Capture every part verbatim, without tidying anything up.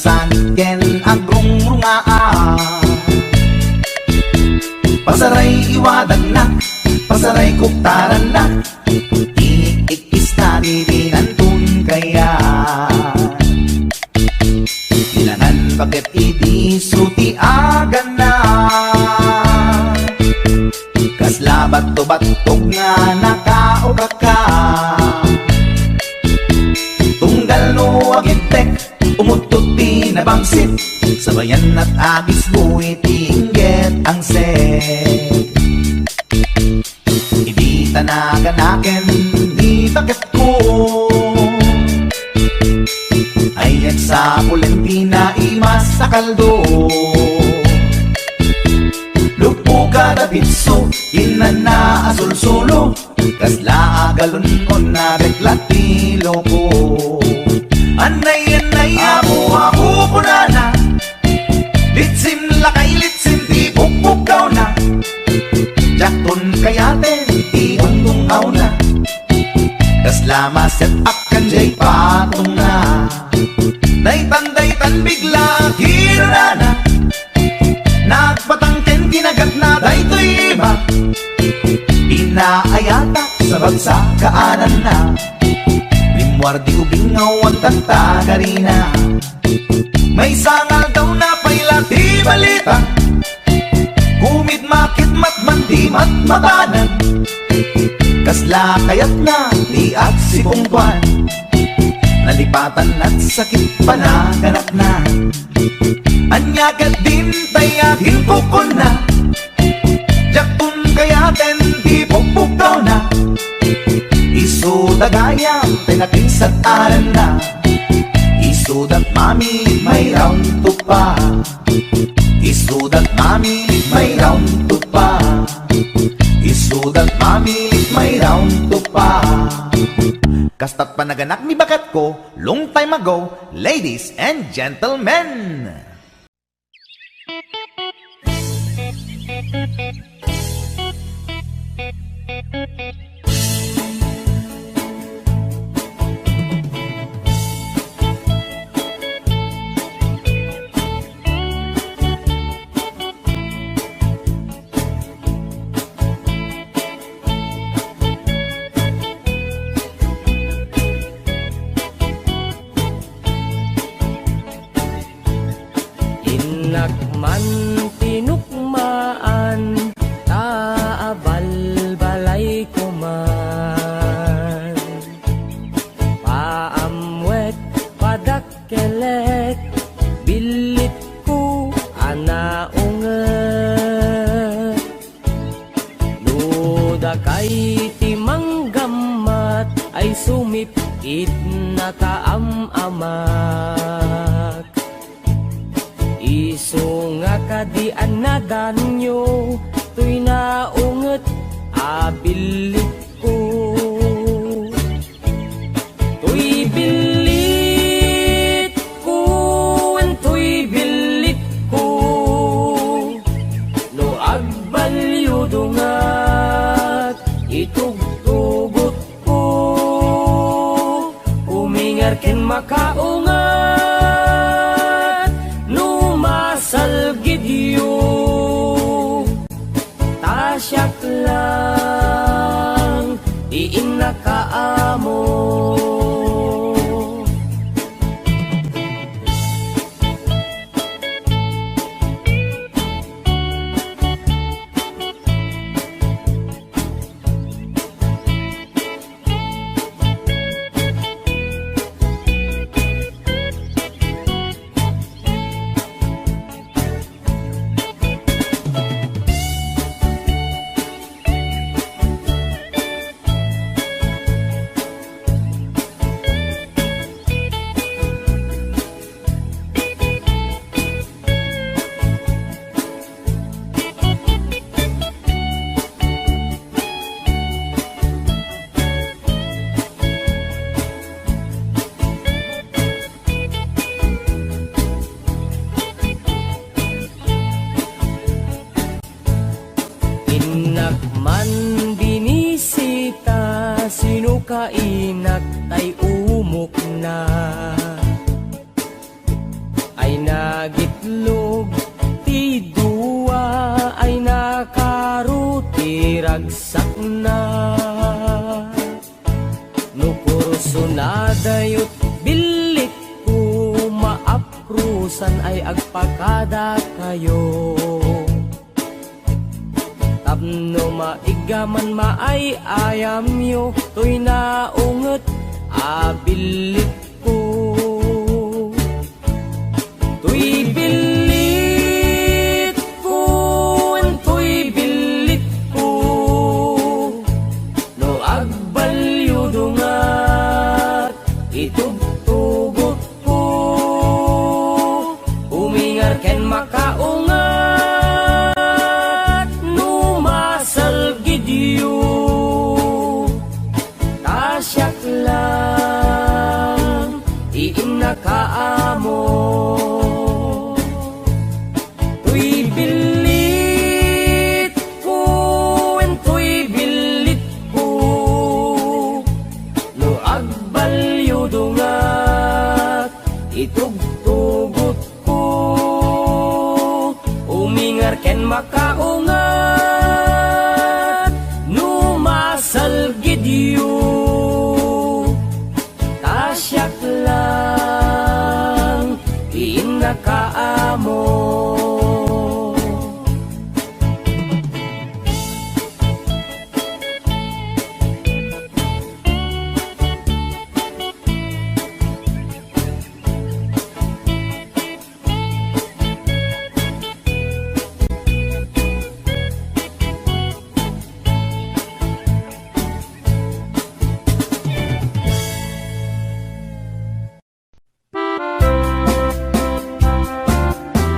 Sanit ken agrungrungaak. Pasaray iwadagnak, pasaray kuktarannak. Iik-ikkis na dirinan tun kayat. Dinangan baket idi su ti agana. Kasla batto-battog nga nakaukaka. Tunggal no agibtek, umuttot ti nabangsit. Sabayan at agisgo iti inggit angset. Idi ta naganaken ni baketko, ay agsapulen ti naimas a kaldo. Luppo kada pitso, innanna a sulsulo, kasla a galon-on na bekla ti loko. Annay, annay, apo, apo, kunana. Litsim lakay, litsim ti pukpukkawna. Diakton kayaten ti undungawna. Kasla maset-ak ken jay patongna. Daytan, daytan bigla kirunana. Nagpatang ken kinagatna daytoy ima. Pinaayatak sa bagsa kaananna. Rimmuar di ubing nga awan tagtagarina. Maysa nga aldaw napay la ti balita. Kumidmakidmat man ti matmatanan. Kasla kayatna ti agsipungtoan. Nalipatan at sakit panaganakna. Ania ket dintay a ginkukuna. Diakton kayaten ti pukpukkawna. Isuda gayam ti nakinsat-aranna. Isudat mamilit may round two pa. Isudat mamilit may round two pa. Isudat mamilit may round two pa. Kastat panaganak ni baketko, long time ago, ladies and gentlemen. Innak man tinukmaan, ta abalbalayko man. Paamwek, padakkelek, billitko a naunget. No dakay ti manggammat ay sumipit nakaam-amak. Isu nga kadi a nadanyo toy naunget a billitko. Toy billitko, wen toy billitko. No agbalyo dungat, itugtugotko. Umingar ken makaungat, no masalgidyo. Ta siak lang ti Nagitlog ti dua ay nakaro ti ragsakna. No kurso nadayot, billit ko maaprusan ay agpakadakayo. Tapno maiggaman maay-ayamyo, toy naunget a billit ko. Toy billit ko, toy billit ko. No agbalyudongat, itugtugot ko. Umingar ken makaungat no masalgidyo. Ta siak lang ti innaka a amo. Toy billit ko, wen toy billit ko. No agbalyudongat, itugtugot ko. Umingar ken makaungat no masalgidyo. Ta siak lang ti innaka a amo.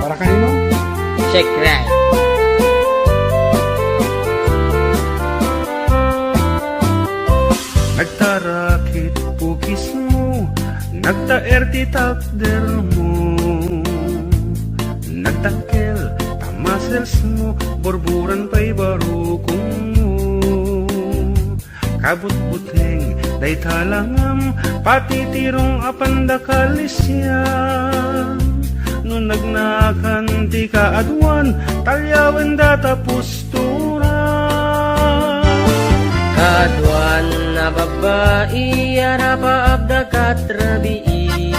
Para kanino? Check right. Nagtarakit pukismo, nagtaer ti takdermo. Nagdakkel ta musclesmo, burburan pay barukongmo. Kabutbuteng dayta langam, patitirong a pandakal isian. No nagnaakan ti kaaduan, talyawenda ta pusturan. Kaaduan a babbai a rapaapda kat rabii.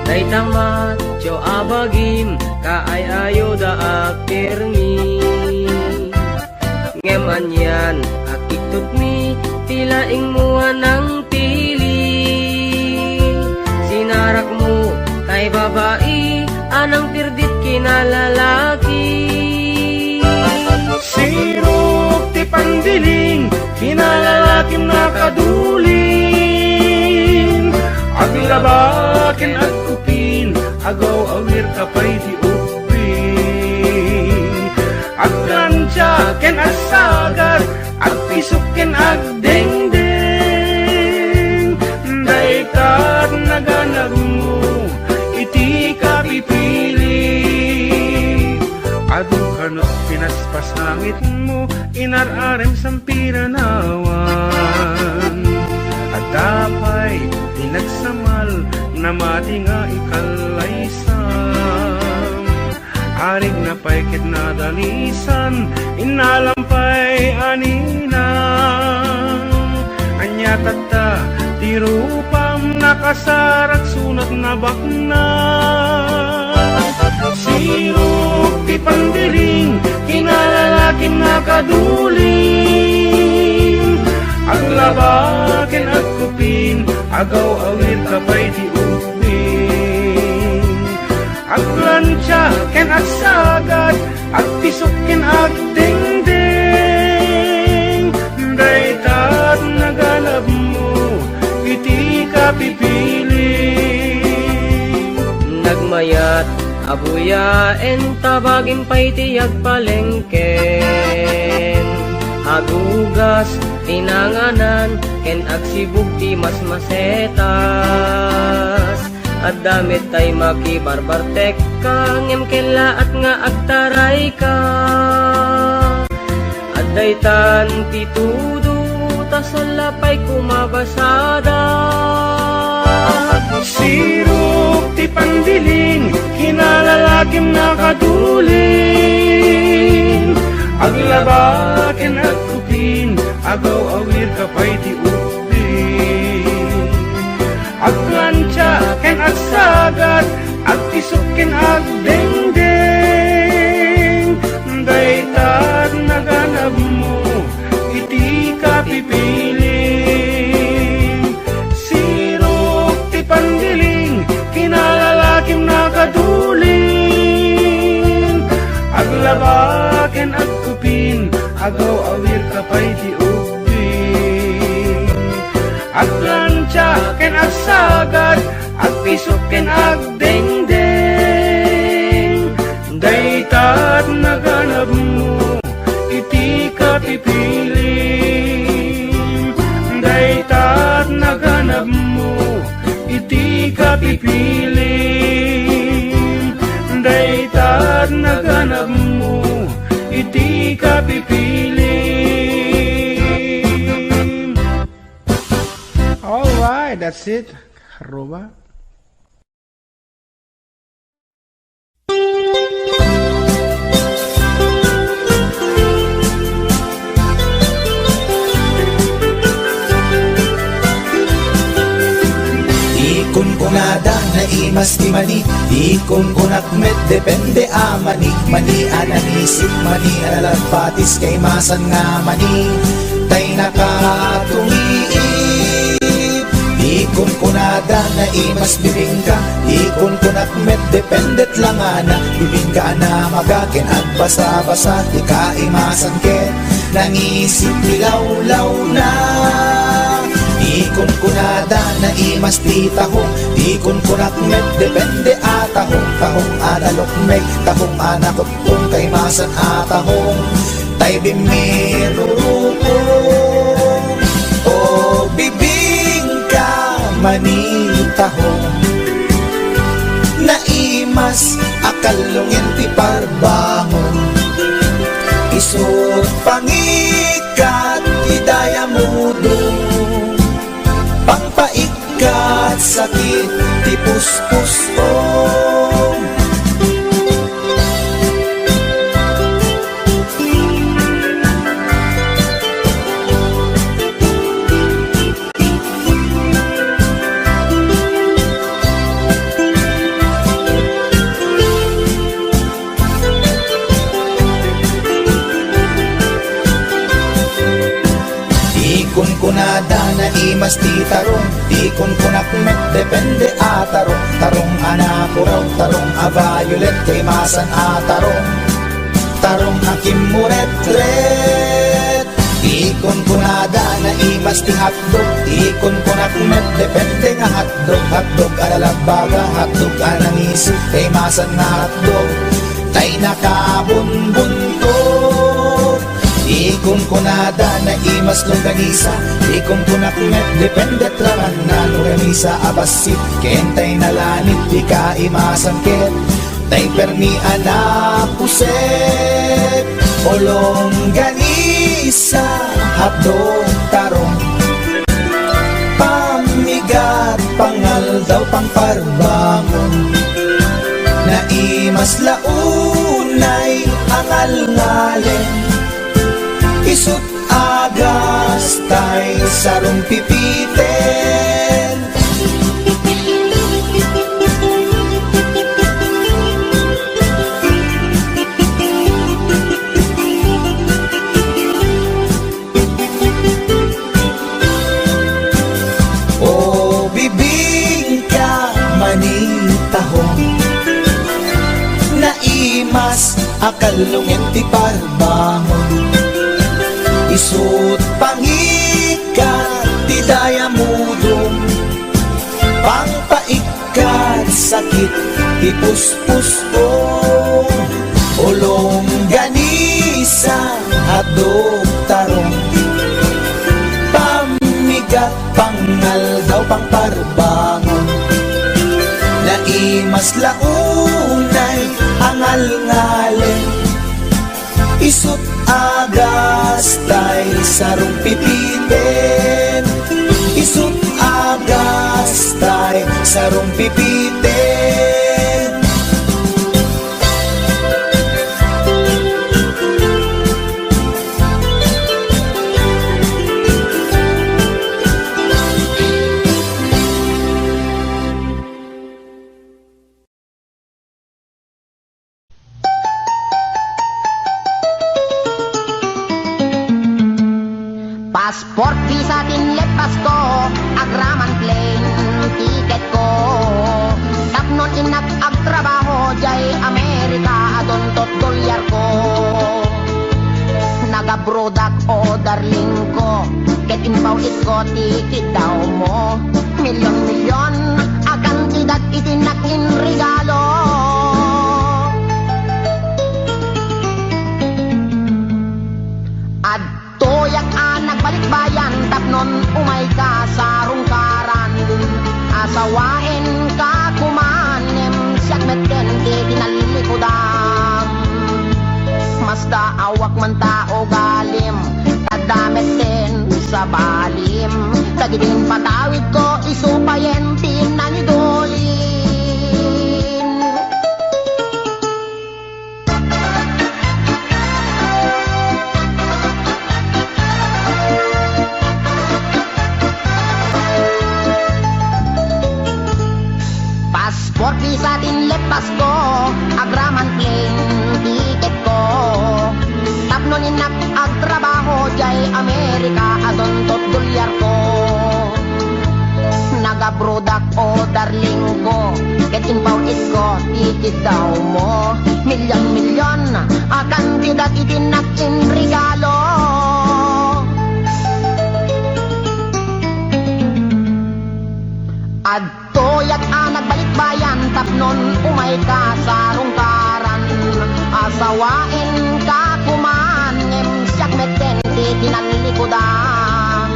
Dayta macho a bagim, kaay-ayoda a pirmi. Ngem anian a kiktutmi ti laingmo a nangpili. Sinarakmo tay babai a nangpirdit kinalalaki. Sirok ti pandiling, kinalalakim nakadulin. Aglaba ken agkupin, agaw-awir ka pay ti ubbing. Agplancha ken agsagad, agpisok ken agdengdeng. Dayta ti naganabmo iti kapipili. Adu kano pinaspasangitmo, inar-arem sampiranawan. Adda pay ti nagsamal, namati nga ikallaysam. Arigna pay ket nadalisan, innalam pay a ninang. Ania tatta ti rupam, nakasarak sunat nabaknang. Sirok ti pandiling, kinalalakim nakadulin. Aglaba ken agkupin, agaw-awir ka pay ti ubbing. Agplancha ken agsagad, agpisok ken agdengdeng. Dayta ti naganabmo iti kapipili. Nagmayat a buyaen ta bagim pay ti agpalengken. Agugas ti nanganan ken agsibug ti masmasetas. Adda met tay makibarbartekka, ngem kellaat nga agtarayka. Addaytan ti tudo, ta salla pay kumabasada. Sirok ti pandiling, nakadulin. Aglaba ken agkupin, agaw-awirka pay ti ubing. Aglantia ken agsagad, agpisok ken agdengdeng. Dayta naganabmo iti kapipilim. Sirok ti pandiling, kinalalakim nakadulin. Aglaba ken agkupin, agaw-awirka pay ti ubing. Aglantia ken agsagad, agpisok ken agdengdeng. Dayta naganabmo iti kapipilim. Dayta naganabmo iti kapipilim. Dayta naganabmo iti kapipilim. All right, that's it. Aruba. Ikunkunada, naimas ti mani. Ikunkunak met, depende a mani. Mani a nangisip, mani a nalagpatis, kaimasan nga mani. Tay nakatungiit. Ikunkunada, naimas bibingka. Ikunkunak met, dependet langana. Bibingka a namaga ken agbasa-basa, ti kaimasan ket nangisip ti lawlawna. Ikunkunada, naimas ti tahong. Ikunkunak met, depende a tahong. Tahong a nalukmeg, tahong a nakutpong, kaimasan a tahong. Tay bimmirurukong, o bibingka, mani tahong. Naimas a kallungen ti parbangon. Isut' pangikat ti dayamudong. Pangpaik kat sakit ti puspusong. Ikunkunada, naimas ti tarong. Ikunkunak met, depende a tarong. Tarong a napuraw, tarong a violet, kaimasan a tarong. Tarong a kimmuretret. Ikunkunada, naimas ti hotdog. Ikunkunak met, depende nga hotdog. Hotdog a nalagbaga, hotdog a nangisip, kaimasan nga hotdog. Tay nakabunbuntot. Ikunkunada, naimas longganisa. Ikunkunak met, depende ti ramanna. Longganisa a bassit, ken tay nalanit, ti kaimasan ket tay permi a napuset. O longganisa, hotdog, tarong, pammigat, pangaldaw, pangparbangon. Naimas la unay a ngalngalen. Isut' agas tay sarumpipiten. O bibingka, mani tahong. Naimas a kallungen ti parbangon. Isut' pangikat ti dayamudong. Pangpaikkat sakit ti puspusong. O longganisa, hotdog, tarong, pammigat, pangaldaw, pangparbangon. Naimas la unay a ngalngalen. Isut' agas tay sarumpipiten. Isut' agas tay sarumpipiten. Passport visa ti inlepasko, agraman plane ticketko. Tapno innak agtrabaho diay Amerika, adunto dolyarko. Nagabrodak, o darlingko, ket impaw-itko ti kiddawmo. Milyon-milyon a kantidat iti innak inregalo. Ad- Toyak a nagbalikbayan tapnon umayka sa rungkaran. Asawaenka koman ngem siak metten ti kinallikudam. Masdaawak man ta ugalim, adda metten sabalim. Dagiti impatawidko, isu payen ti nangidulin. Passport visa ti inlepasko, agraman plane ticketko. Tapno innak agtrabaho diay Amerika, adunto dolyarko. Nagabrodak, o darlingko, ket impaw-itko ti kiddawmo. Milyon-milyon a kantidat iti innak inregalo. Ad- Toyak a nagbalikbayan tapnon umayka sa rungkaran. Asawaenka koman ngem siak metten ti kinallikudam.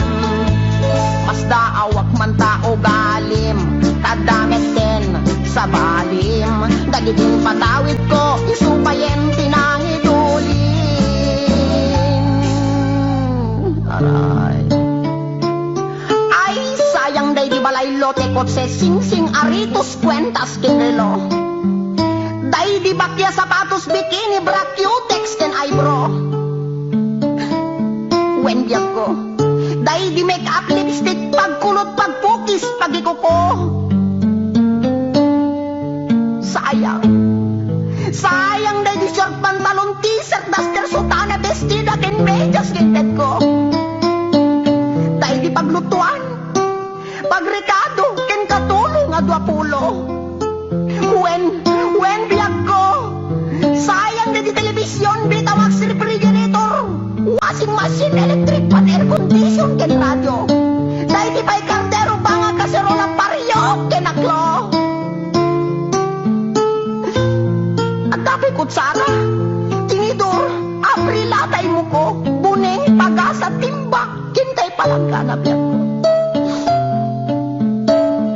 Masdaawak man ta ugalim, adda metten sabalim. Dagiti impatawidko, isu payen ti nangidulin. Aray. Ay, sayang daydi balay, lote, kotse, singsing, aritos, kuentas ken relo. Daydi bakia, sapatos, bikini, bra, cutex ken eyebrow. Wen, biagko, daydi make-up, lipstick, pagkulot, pagpukis, pagikuko. Sayang. Sayang daydi short pantalon, t-shirt, duster, sutana, bestida ken medias ti intedko. Daydi paglutuan, pagrekado, ken katulong a duapulo. Wen, wen, biagko. Sayang daydi telebision, Betamax, refrigerator, washing machine, electric fan, air condition, ken radio. Daydi pay kardero, banga, kaserola, pariok, ken aklo. Adda pay kutsara, tinidor, abrila, tay muko, buneng, pagasa, timba, ken tay palanggana, biagko.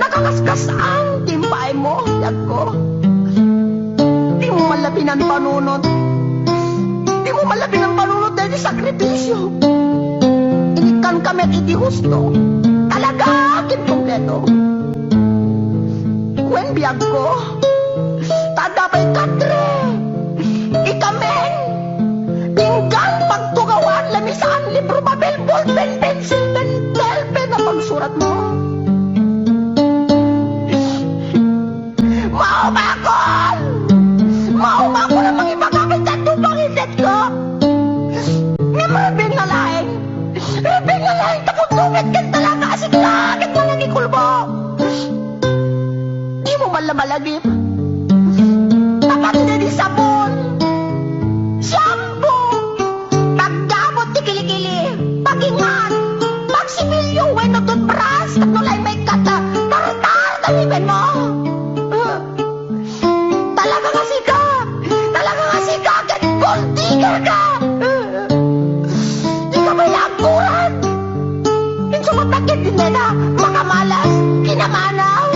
Nakakaskas-an ti impaaymo, biagko. Dimo man la pinampanunot. Dimo man la pinampanunot daydi sakripisio. Inikkanka met iti husto. Talaga ken kompleto. Wen, biagko, ta adda pay katre, ikamen, pinggan, pagtugawan, lamisaan, libro, papel, ballpen, pensil, pentel, pen a pagsuratmo. Maumakon! Maumakon a mangibagak iti adu pangitedko. Ngem rubing nga laeng, rubing nga laeng, tapudno met ken talaga a sika ket manangikulbo. Dimo man la malagip. Tapno daydi sabon, shampoo, pagdabot ti kilikili, pagingan, pagsipilyo wenno toothbrush, tapno laeng maikkat a tartar ti ngipinmo. Talaga nga sika! Talaga nga sika ket gold digger ka! Dika pay la agguran! Insumatak ket dinta makamalas, kinamanaw!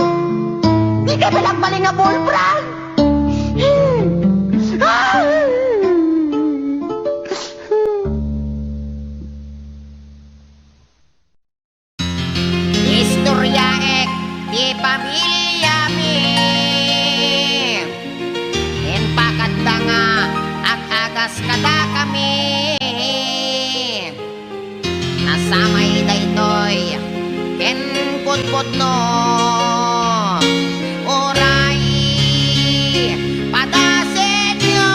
Dika pay la agbalin nga bull frog! Istoryaek ti pamiliami. Impakadda nga ag-agas kadakami. Nasamay daytoy ken pudpudno. Uray, padasenyo!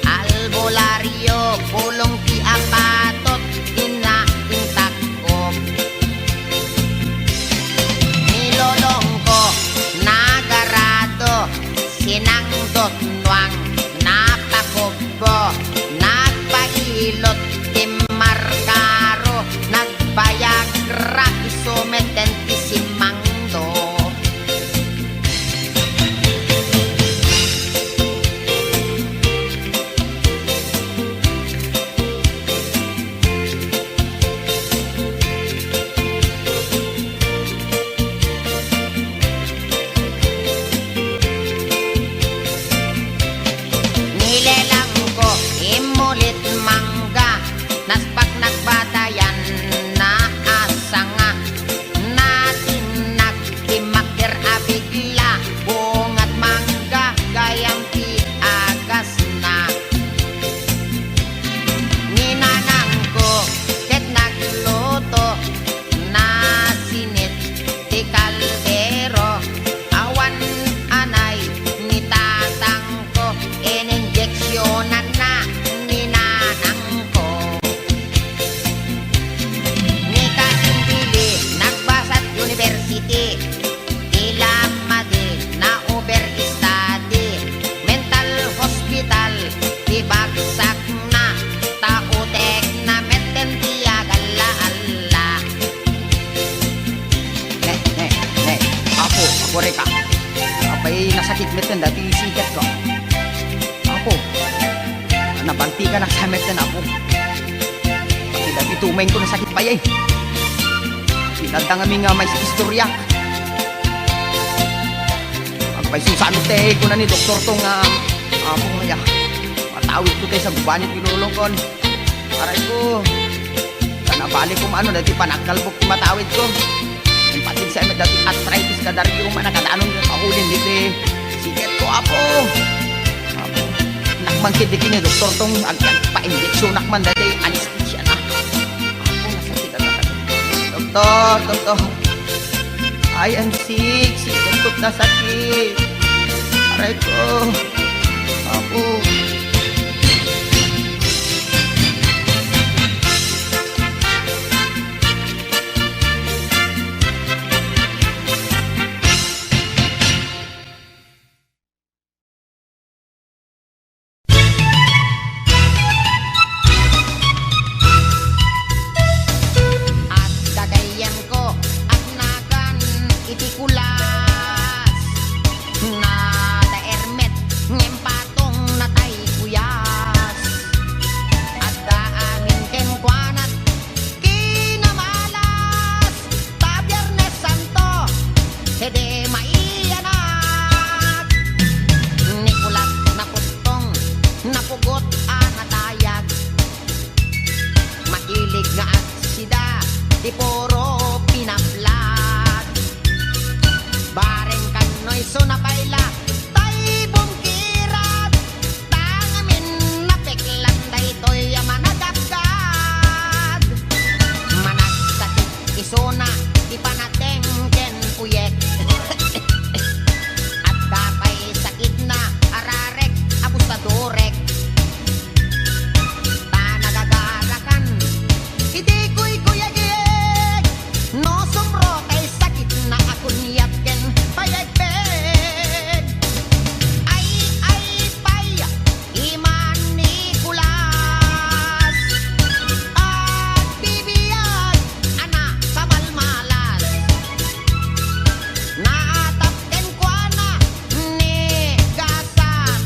Albularyo, pulong ti apatot, inna intakko. Ni lolongko, nagarado, sinangdot nuang, napakubbo, nagpailot, timmarkaro, nagbayagra, isu metten ti simmangdo. Nilelangko, immulit mangga, naspak nagbatayan, naasanga, natinag, timmakder a bigla, bungad mangga, gayam ti agasna. Ni nanangko ket nagluto, nasinit ti kaldero, awan anay ni tatangko, ininjeksionanna ni nanangko. Ni Kasimbili, nagbasat university, ti lamma di na-overstudy, mental hospital ti bagsakna, ta utekna metten ti agalla-alla. Ne, ne, ne, Apo, Apo Rika. Apay nasakit metten dati siketko. Apo, nabanti ka na sa metten, Apo. Ida ti tumengko nasakit pay, eh. Pinadda ngamin nga may istorya. Agpayso sa amin ti kuna ni doktor to nga, Apo, nga ya, matawid ko tayo sa gubanit ti lolongkon. Aray ko, ta nabalik ko maano dati panagkalbok ti matawid ko. Impatid sa amin dati arthritis ka dari yung manakadanon nga kaulin diti siketko, Apo. Apo, nakman kiti kini doktor tong ag-, agpa-injeksionak man dati anesthesia na. Apo, nasakit ang doktor, doktor. I am sick, sick, nasakit. Aray ko. Apo. Adda gayamko, agnagan iti kulas. Nadaer met, ngem patong natay kuyas. Adda amin kenkuana, kinamalas, ta Biernes Santo, sedi maiyanak. Ni kulas napustong, napugot a nadayag. Makilig nga agsida, ti puro pinaplag. Bareng kanno isu napay la, tay bungkirat. Tangamin napeklan daytoy a managapgad. Managsakit isuna ti panateng ken uyek. Adda pay sakitna a rarek a busadurek. Ta nagagarakan iti kuykuyagek. No sumro tay sakitna a kunyat ken payegpeg. Ay, ay, pay, iman ni Kulas. Agbibiag a nakamalmalas. Naatap kenkuana ni Gasat.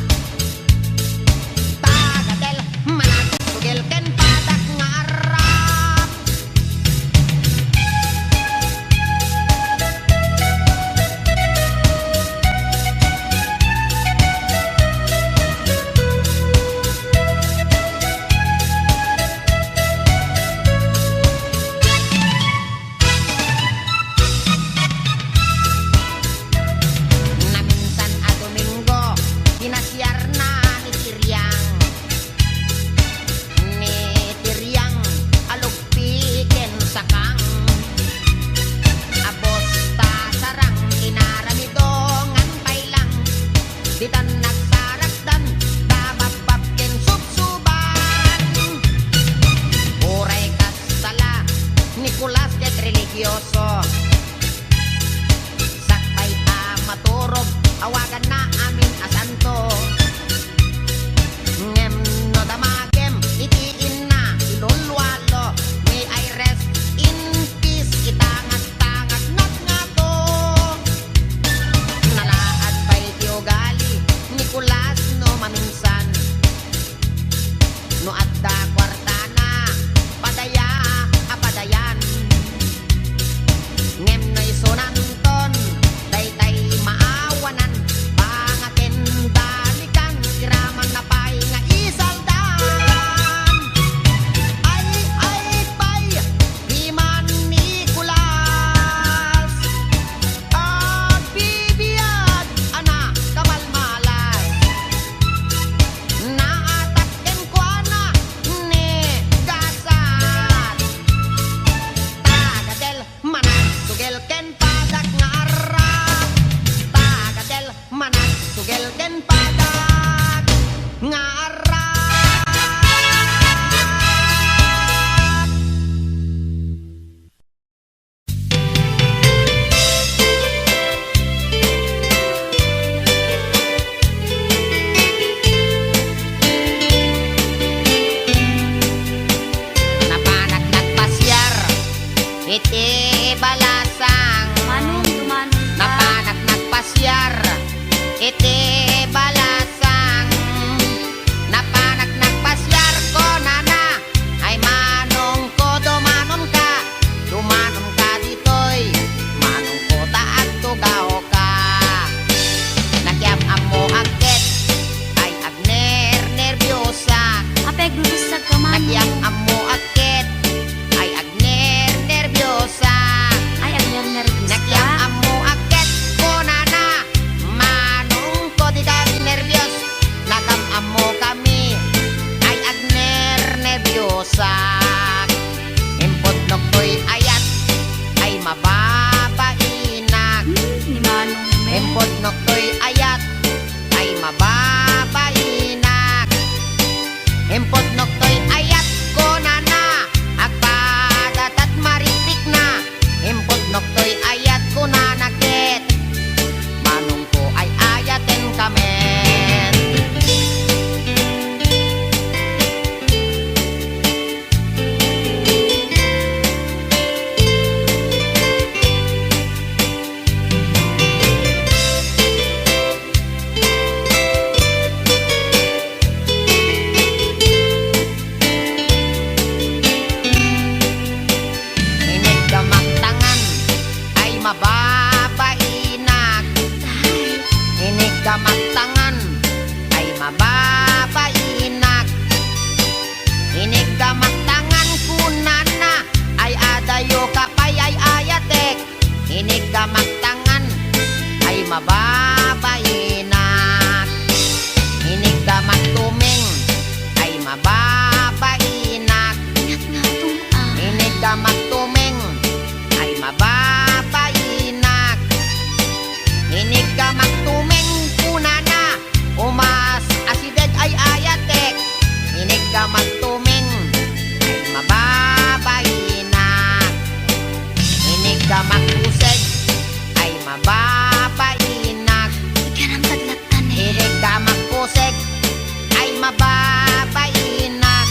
mababainak.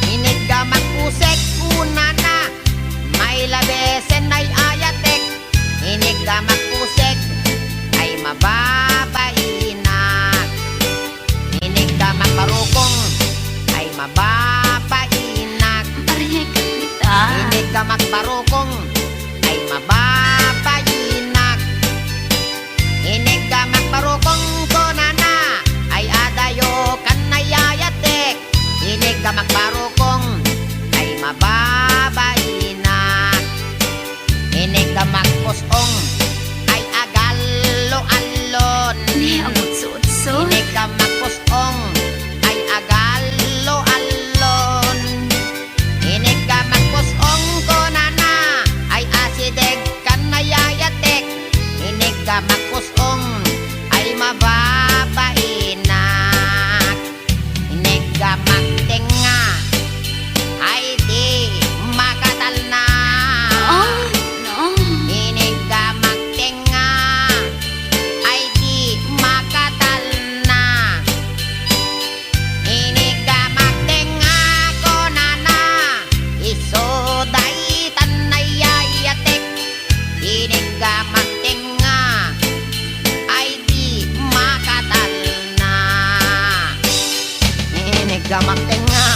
Iniggamak pusek, kunana, mailabesen ay ayatek. Iniggamak pusek ay mababainak. Iniggamak barukong ay mababainak. Pariay ka dita. Iniggamak barukong ay mababainak. Iniggamak barukong, kunana, ay adayo kan nayayatek. Iniggamak barukong ay mababainak. Iniggamak pus-ong ay agallo-allon. Ni, agutso-utso. Iniggamak pus-ong ay agallo-allon. Iniggamak pus-ong, kunana, ay asideg kan nayayatek. Iniggamak pus-ong ay mababainak. Iniggamak tengnga ay di makatalna. Oh, no. Iniggamak tengnga ay di makatalna. Iniggamak tengnga, kunana, isu daytan nayayatek. Iniggamak tengnga ay di makatalna. Iniggamak tengnga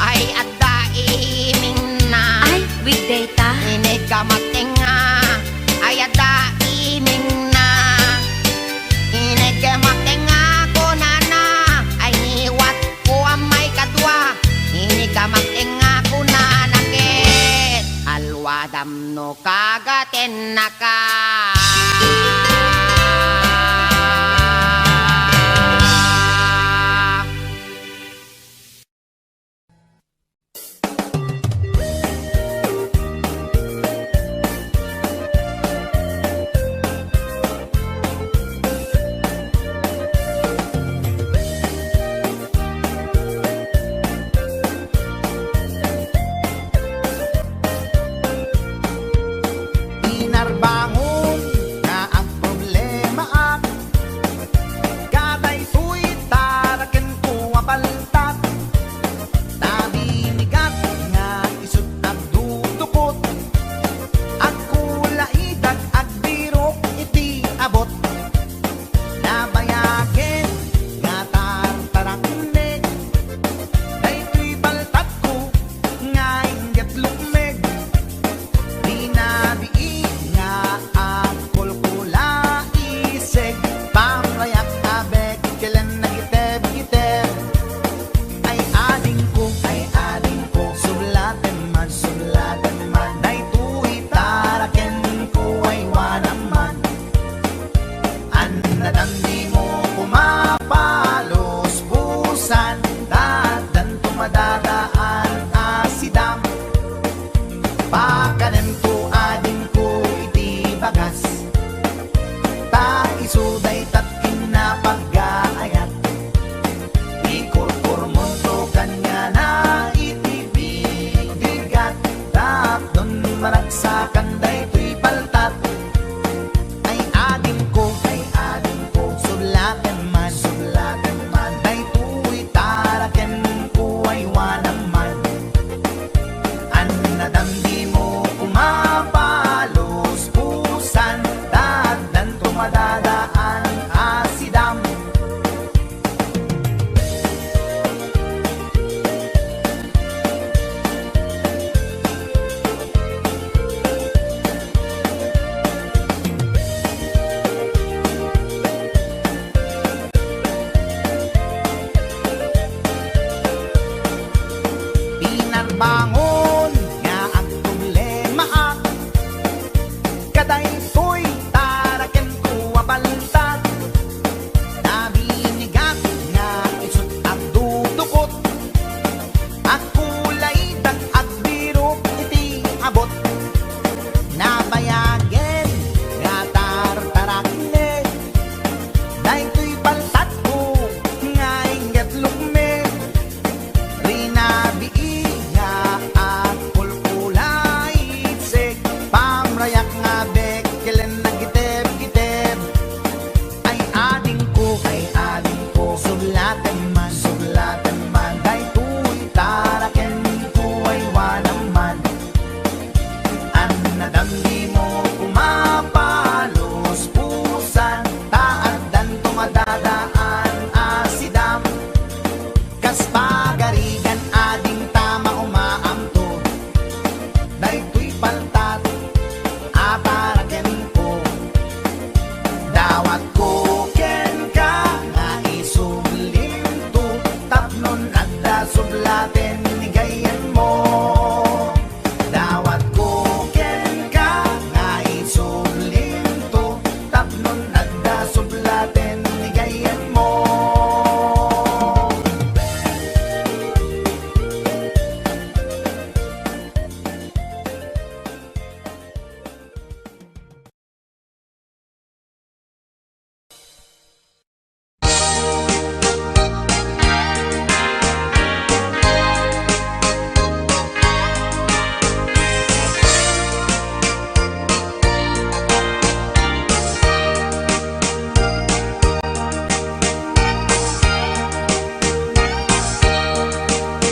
ay adda imingna. Ay, weekday ta. Iniggamak tengnga ay adda imingna. Iniggamak tengnga, kunana, ay ngiwat ko a maikadua. Iniggamak tengnga, kunana ket alwadam no kagatennaka. Inarbangon nga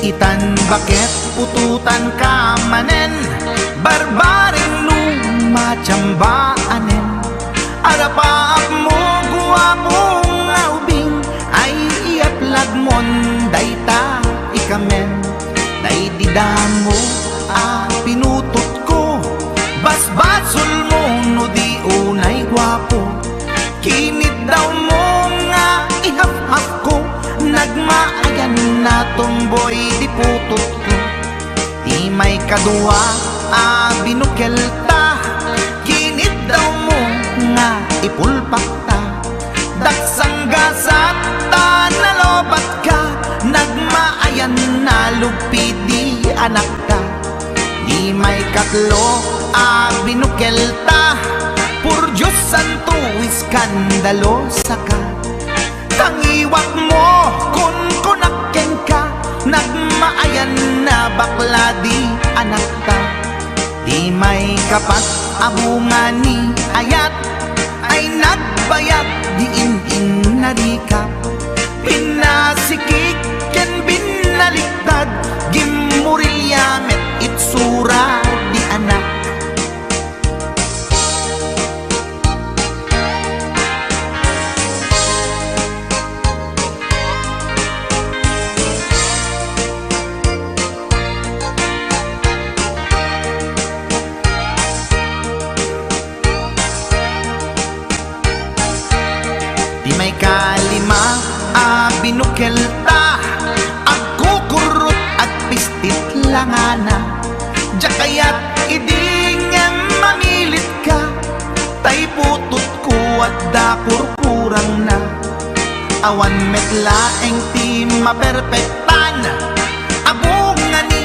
Itan baket putotanka manen, barbareng lumatiamba anen. Arapaapmo, guapo nga ubing, ay iyaplagmon dayta ikamen. Daydi damo a pinutotko, basbasolmo no di unay guapo. Kiniddawmo nga ihafhafko, nagmaayan a tomboy di putotko. Ti maikadua a binukelta, kiniddawmo nga ipulpakta. Daksanggasat ta nalobatka, nagmaayan a lugpi di anakta. Ti maikatlo a binukelta, por Dios santo, iskandalosaka. Tangiwakmo, kunkunak kenka, nagmaayan a bakla di anakta. Ti maikapat a bunga ni ayat, ay nagbayag di in-innarika. Pinasikik ken binaliktad, gimmurilya met itsura di anak. Ti maikalima a binukelta, agkukurrot, agpistit langana. Diak kayat idi ngem mamilitka, tay putotko adda kurkurangna. Awan met laeng ti maperpektan, a bunga ni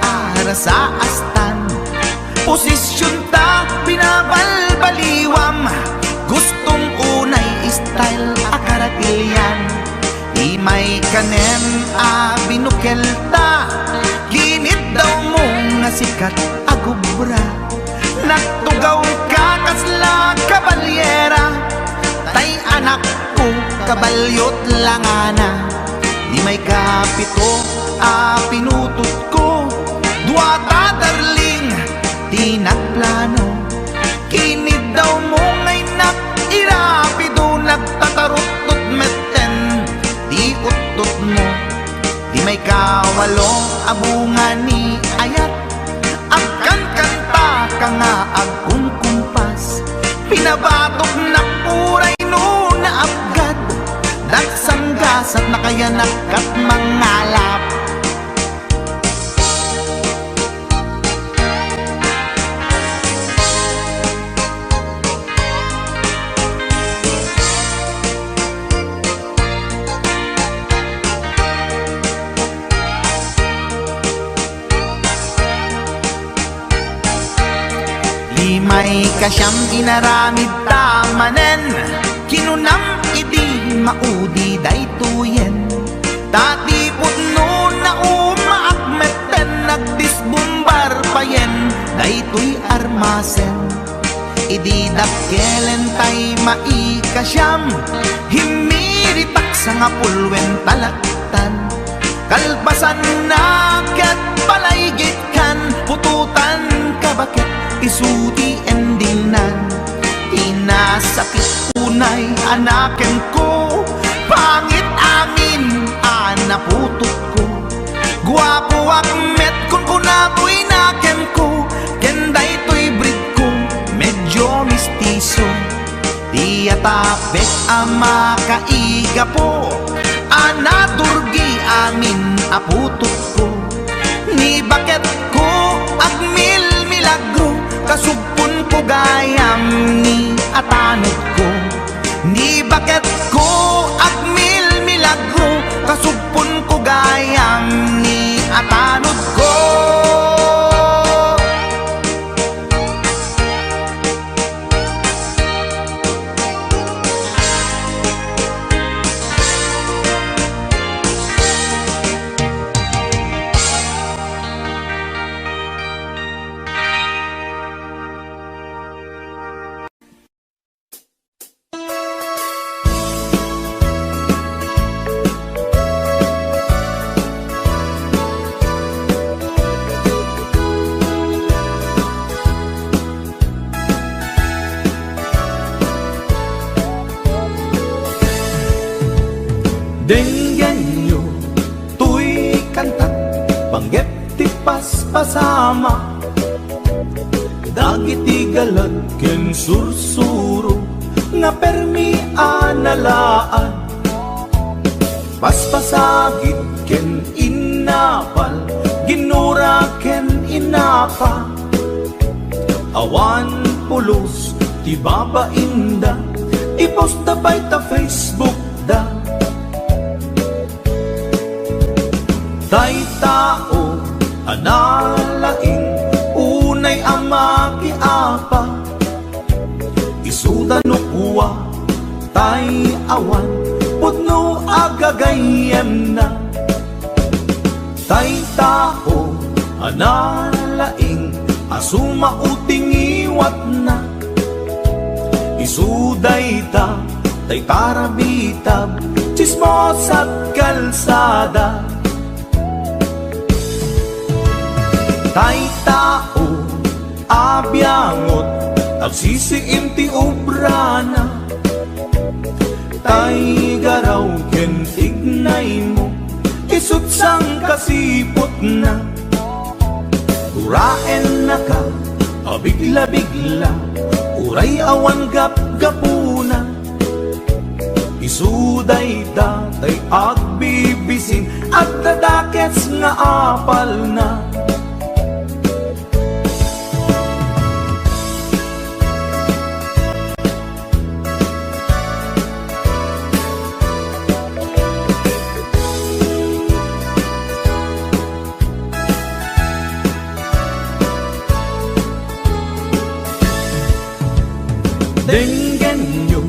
arasaastan. Posisionta binabalbaliwam, gustom unay style a karatilian. Ti maikanem a binukelta, giniddawmo nga sikat a gubra. Nagtugawka kasla kabalyera, tay anakko, kabalyot langana. Ti maikapito a pinutotko, duata darling ti nagplano. Kiniddawmo nga innak irapido, nagtataruttot metten ti uttotmo. Ti maikawalo a bunga ni ayat, agkankantaka nga agkumkumpas. Pinabatoknak uray no naapgad, daksanggasat nakayanak kat mangalap. Ti maikasiam inaramidta manen, kinunam idi maudi daytoyen. Ta ti pudno naumaak metten, nagdisbumbar payen daytoy armasen. Idi dakkelen tay maikasiam, himmiritak sangapulwen talaktan. Kalpasanna ket palaygitkan, putotanka baket isu ti endingnan. Ti nasakit unay a nakenko, pangit amin a naputotko. Guapoak met, kunkunatoy nakenko, ken daytoy breedko, medyo mestizo. Ti atapek a makaigapo, a naturgi amin a putotko. Ni baketko agmilmilagro, kasugponko gayam ni atanodko. Ni baketko agmilmilagro, kasugponko gayam ni atanodko. Kanta, panggep ti paspasama. Dagiti galag ken sursuro nga permi a nalaan. Paspasagid ken innapal, ginura ken innapa. Awan pulos ti babainda, i-post da pay ta Facebook da. Tay tao a nalaing, unay a makiapa, isuda no kua, tay awan pudno a gagayyemna. Tay tao a nalaing a sumao ti ngiwatna. Isu dayta tay parabitab, tsismosa't kalsada. Tay tao a biangot, agsisiim ti obrana. Tay garaw ken tignaymo, isu't sangkasiputna. Uraennaka a bigla-bigla, uray awan gapgapuna. Isu dayta tay agbibisin, agdadakes nga apalna. Denggenyo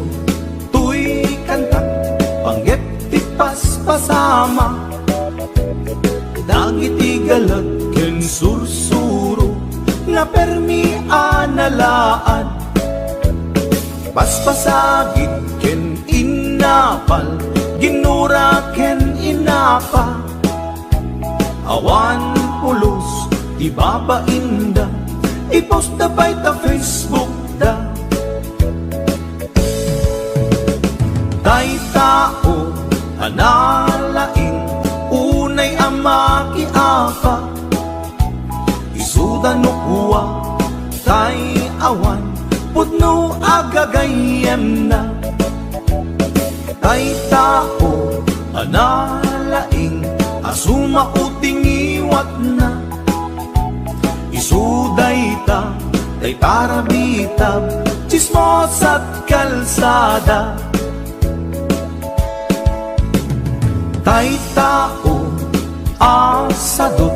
toy kanta, panggep ti paspasama. Dagiti galag ken sursuro nga permi a nalaad. Paspasagid ken innapal, ginura ken innapa. Awan pulos ti babainda, i-post da pay ta Facebook da. Tay tao a nalaing, unay a makiapa, isuda no kua, tay awan pudno a gagayyemna. Tay tao a nalaing a sumao ti ngiwatna. Isu dayta tay parabitab, tsismosa't kalsada. Tay tao a sadut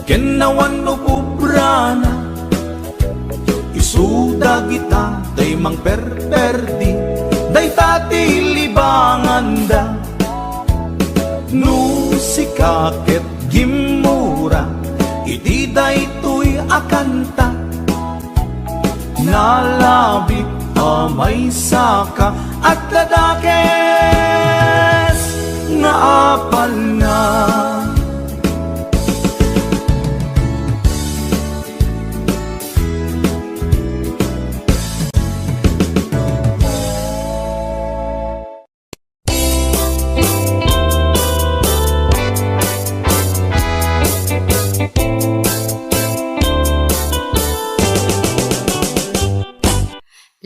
ken awan no pobrana. Isu dagita tay mangperperdi, dayta ti libanganda. No sika ket gimmura iti daytoy a kanta, nalabit a maysaka, adda dakes nga apalna.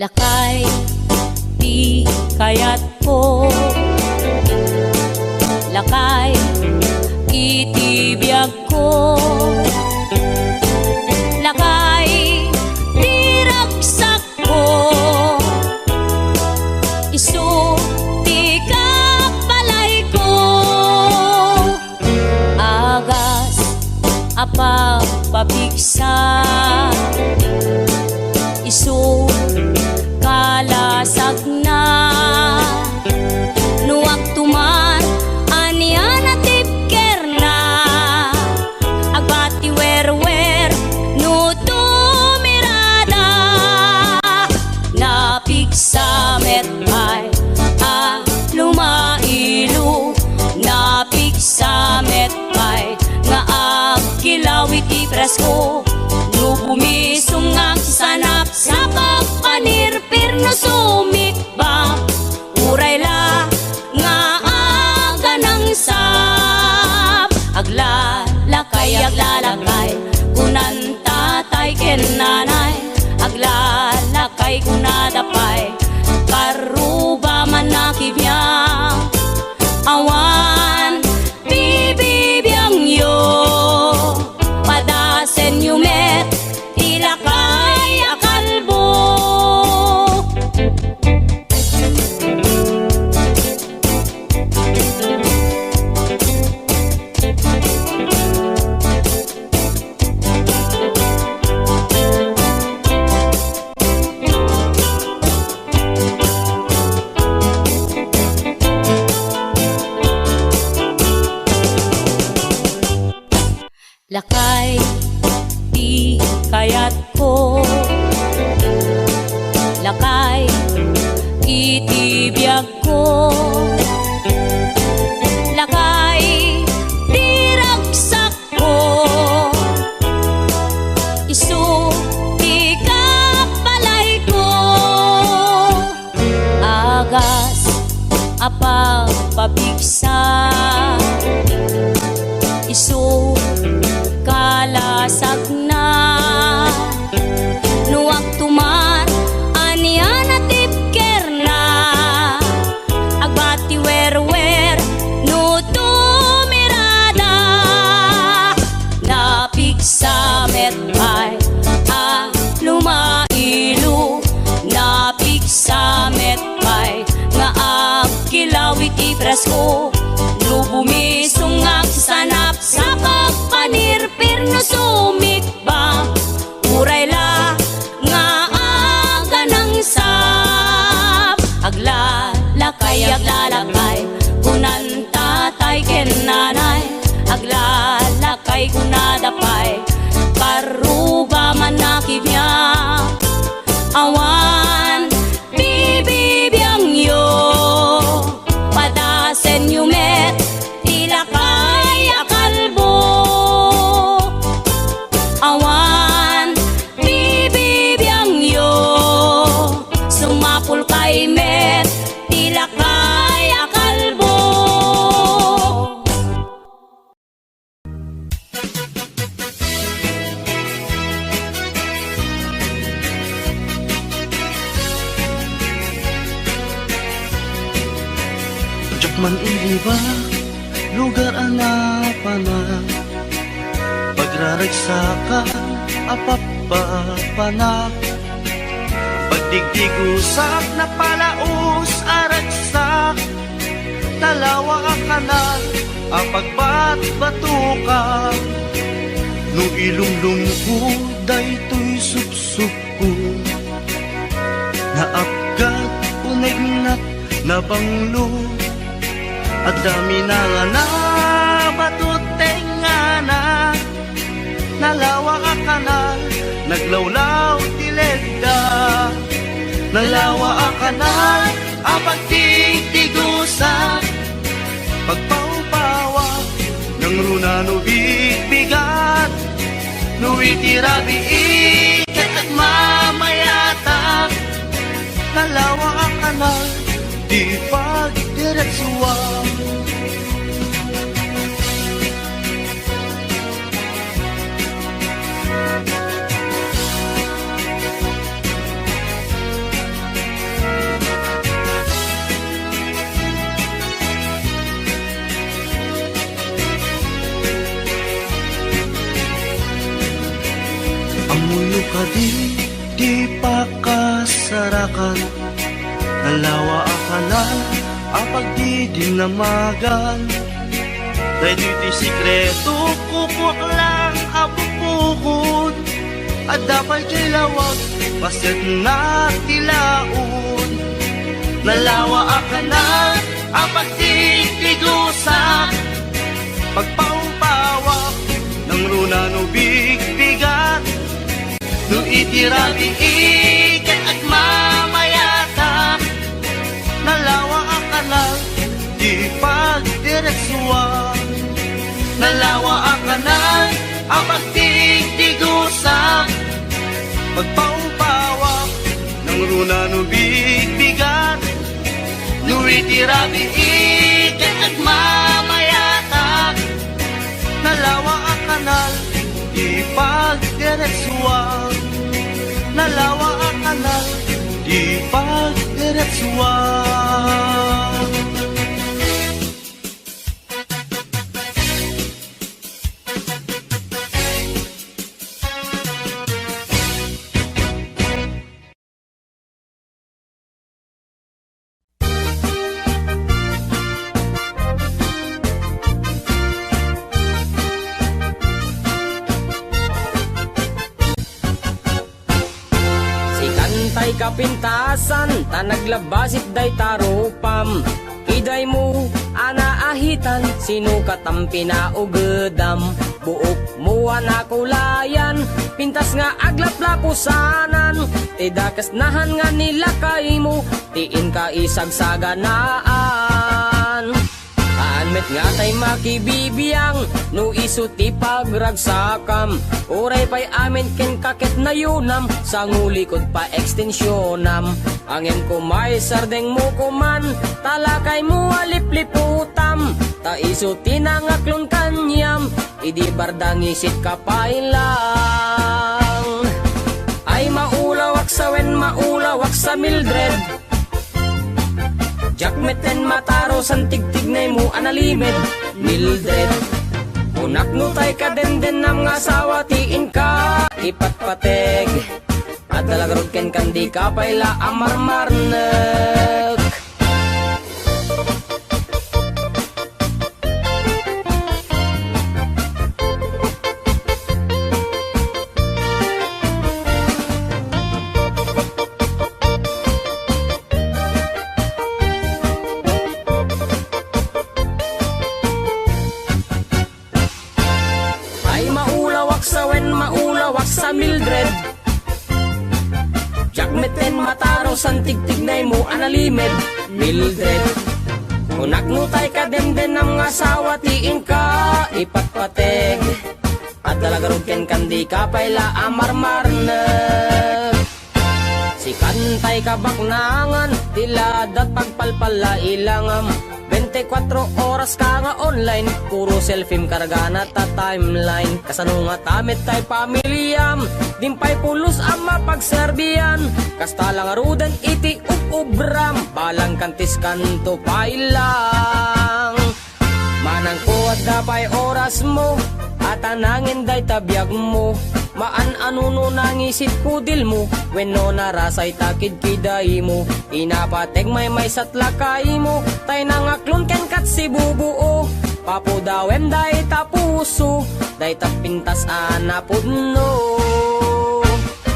Lakay ti kayatko, lakay iti biagko, lakay ti ragsakko, isu ti kabalayko. Agas a pagpapigsa, isu kalasagna. No agtuman, ania natibkerna? Agbati werwer no tumirada. Napigsa met pay a lumailo, napigsa met pay nga agkilaw iti presko. No gumisong nga agsanap, sapag panirpir no sumikbap, uray la nga aganangsap, agla Kay aglalakay, kunan tatay ken nanay, aglalakay kunada pay, karruba man a kibiang. Awan bibibiangyo, padasenyo met ti lakay a kalbo. Lakay ti kayatko, lakay iti biagko, lakay ti ragsakko, isu ti kapalayko. Agas a pagpapigsa, isu kalasagna. No agtumar, ania natipkerna? Agbati werwer no tumirada. Napigsa met pay a lumailo, napigsa met pay nga agkilaw iti presko. No bumisong nga agsanapsap, agpanirpir no sumikbang, uray la nga aganangsap. Aglalakay, aglalakay, kunan tatay ken nanay, aglalakay kunada pay, karruba man a kibiang. Awan bibibiangyo, padasenyo met ti lakay a kalbo. Awan bibibiangyo, sumapulkay met ti lakay a kalbo. Diak man iliba, lugar a napanak, pagraragsakan a pappapanak, pagdigdigusak, napalaos a ragsak, nalawa a kanal a pagbatbatukan. No ilumlumko daytoy supsupko, naapgad, unegnak, nabanglo, adda minangana, bato tengngana. Nalawa a kanal, naglawlaw ti ledda. Nalawa a kanal a pagtigtigusak, pagpawpawak, nangruna no bigbigat. No iti rabii ket agmamayatak, nalawa a kanal ti pagdiretsuan. Ammoyo kadi ti pakasarakan, nalawa a kanal a pagdidinnamagan. Daytoy ti sekreto, kukuak lang a bukbukod. Adda pay diay lawag, pasetna ti laod. Nalawa a kanal a pagtigtigusak, pagpawpawak, nangruna no bigbigat. No iti rabii ket agmamayatak, nalawa a kanal ti pagdiretsuan. Nalawa a kanal a pagtigtigusak, pagpawpawak, nangruna no bigbigat. No iti rabii ket agmamayatak, nalawa a kanal Di pagdiretsuan, nalawa a kanal, di pagdiretsuan. Sikan tay kapintasan, ta naglabasit dayta rupam. Idaymo a naahitan, sino katam pinaugedam? Buokmo a nakulayan, pintas nga aglaplapusanan. Ti dakes nahan nga nilakaymo, ti inka isagsaganaan. Haan met nga tay makibibiang, no isu ti pagragsakam. Uray pay amin kenka ket nayunam, sangulikod pa extensionam. Ngem koma isardengmo koman, ta lakaymo a lipliputam, ta isu ti nangaklon kaniam, idi bardangisit ka pay lang. Ay maulawak sawen maulawak sa Mildred. Diak metten mataro san tigtignaymo a nalimed, Mildred. Kunak no tay kadendennam nga asawa ti inka ipatpateg. Adda la garud kenkan, dika pay la a marmarnek. Ay maulawak sawen maulawak sa Mildred. Diak metten mataro san tigtignaymo a nalimed, Mildred. Kunak no tay kadendennam nga asawa ti inka ipatpateg. Adda la garud kenkan, dika pay la a marmarnek. Sikan tay kabaknangan, ti ladat pagpalpalla ilangam. Bente kuatro oras ka nga online, puro selfiem kargana ta timeline. Kasano ngata met tay pamiliam, dimpay pulos a mapagserbian. Kasta la ngaruden iti ub-ubram, balang kantis kanto pay lang. Manangko, adda pay orasmo, a ta nangin dayta biagmo. Maan-ano no nangisit kudilmo, wenno narasay ta kidkidaymo. Inapateg maymaysa't lakaymo, tay nangaklon kenkat sibubuo. Papudawem dayta puso, dayta pintas a napudno.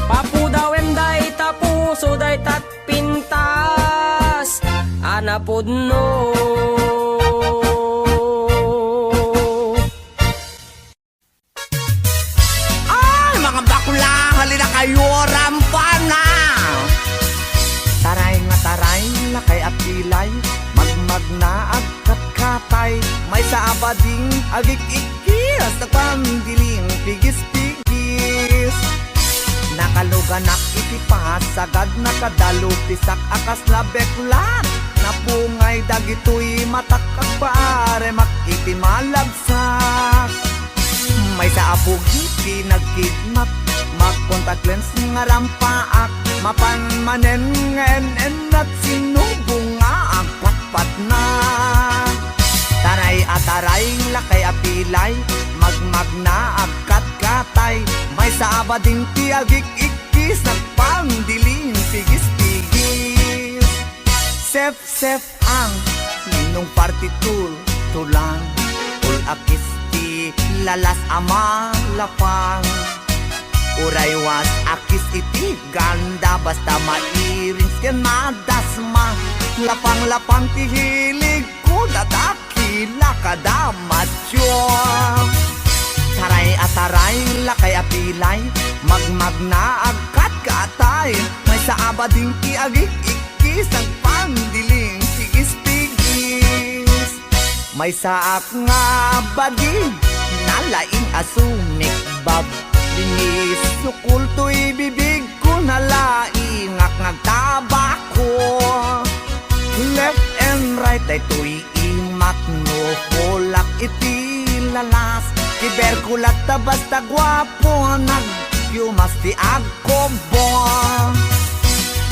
Papudawem dayta puso, dayta pintas a napudno. Ay, mga bakla, halina kayo, rampana! Taray nga taray, lakay a pilay, magmagna, agkatkatay, maysa a bading, agik-ikkis, agpandiling, pigis-pigis. Nakaluganak iti pasagad, nakadalupisak a kasla beklat. Napungay dagitoy matak agpaaremak iti malabsak. Maysa a bugi ti nagkidmak, mag-contact lens nga rampaak. Mapan manen nga en-ennat, sinubo nga agpatpatna. Taray a taray, lakay a pilay, magmagna, agkatkatay. Maysa a bading ti agik-ikkis, nagpandiling pigis-pigis. Sef-sef ang Ninong Party Tool, tulang, ul-akis ti lalas a malapang. Uray was akis iti ganda, basta mairings ken madasma. Lapang-lapang ti hilig ko, dadak kila kada macho. Taray a taray, lakay a pilay, magmagna, agkatkatay, maysa a bading ti agik-ikkis, agpandiling pigis-pigis. Maysaak nga bading, nalaing a sumikbab, linis sukul toy bibig ko, nalaingak nga agtabako. Left and right daytoy imak, no hulak iti lalas. Ket Perkulat ta basta guapo, nagyumas ti agkubol.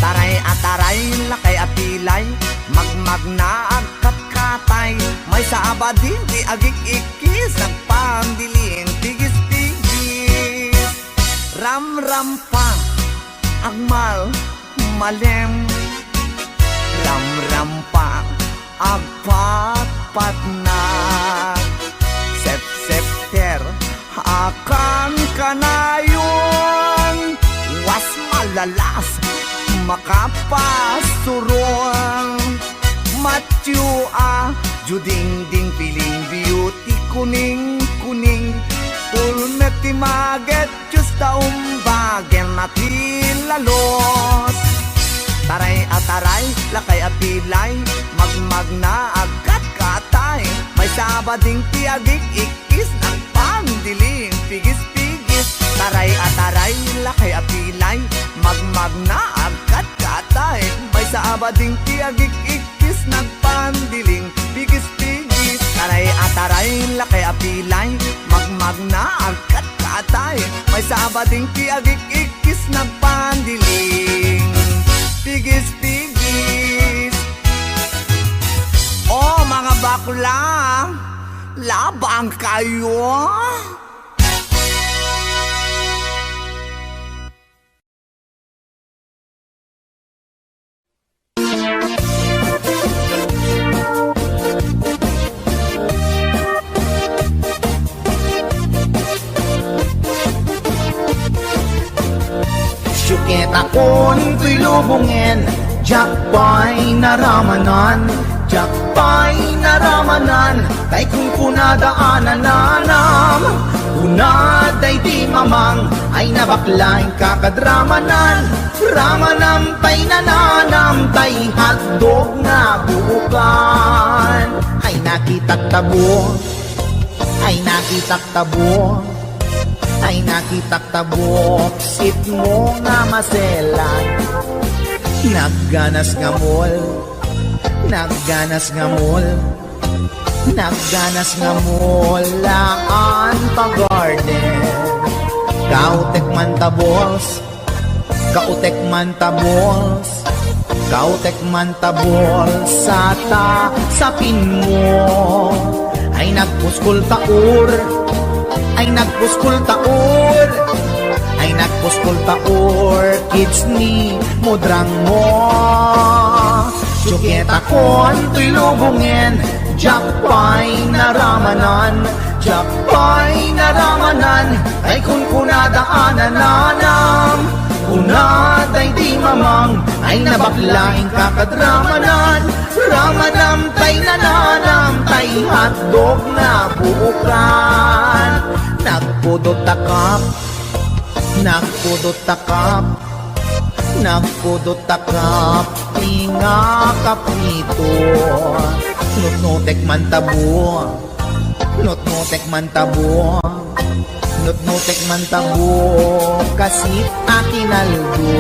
Taray a taray, lakay a pilay, magmagna agkatkatay. Maysa a bading ti agik-ikkis, nagpandiling pigis-pigis. Ramrampa, agmal, malem. Ramrampa, agpatpatnag. Sepsepter, akan kanayon. Was malalas, makapasuron. Matyo a, judingding, piling, beauty, kuning-kuning. Pulmet ti maget, Diyos ta umbagen a ti lalos. Taray a taray, lakay a pilay, magmagna agkatkatay. Maysa a bading ti agik-ikkis, nagpandiling pigis-pigis. Taray a taray, lakay a pilay, magmagna agkatkatay. Maysa a bading ti agik-ikkis, nagpandiling pigis-pigis. Taray a taray, lakay a pilay, magmagna agkatkatay. Maysa a bading ti agik-ikkis, nagpandiling pigis-pigis. Oh, mga bakla, labang kayo. Siuketakon toy lubongen, diak pay naramanan, diak pay naramanan, tay kunkunada a nananam. Kuna daydi mamang ay nabakla inka kad ramanan. Ramanam tay nananam tay hotdog nga buokan. Ay nakitak tabo, ay nakitak tabo, ay nakitak tabo, sitmo nga maselan. Nagganas nga mall, nagganas nga mall, nagganas nga mall, laan pa garden. Kautek man ta, boss, kautek man ta, boss, kautek man ta, boss, sa ta sapin mo. Ay nagpuskol ta or, ay nagpuskol ta or, ay nagpuskol ta or, kids ni mudrang mo. Siuketakon toy lubongen, diak pay naramanan, diak pay naramanan, tay kunkunada a nananam. Kuna daydi mamang ay nabakla inka kad ramanan. Ramanam tay nananam tay hotdog nga buokan. Nagpudot ta kap, nagpudot ta kap, nagpudot ta kap, ti nga kaprito. Nutnutek man tabo, nutnutek man tabo, nutnutek man tabo, kasit a kinaldo.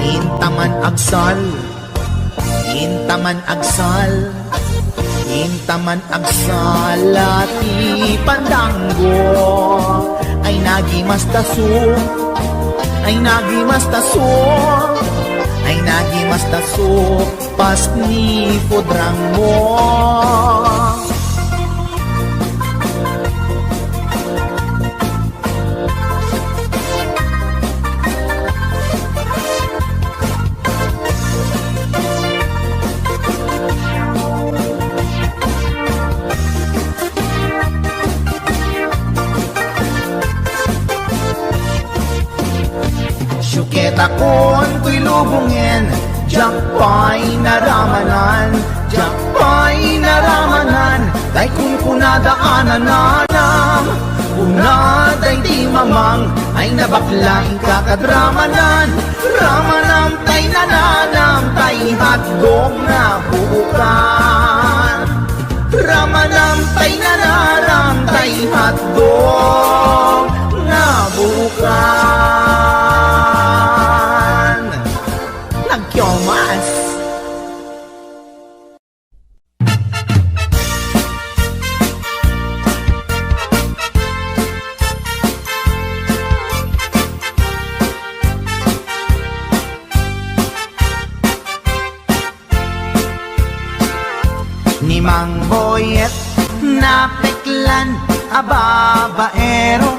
Inta man agsal, inta man agsal, inta man agsal ti pandanggo. Ay nagimas ta so, ay nagimas ta so, ay nagimas ta so, pas ni pudrang mo. Siuketakon toy lubongen, diak pay naramanan, diak pay naramanan, tay kunkunada a nananam. Kuna daydi mamang ay nabakla inka kad ramanan. Ramanam tay nananam tay hotdog nga buokan. Ramanam tay nananam tay hotdog nga buokan. Nagkiomas. a babaero.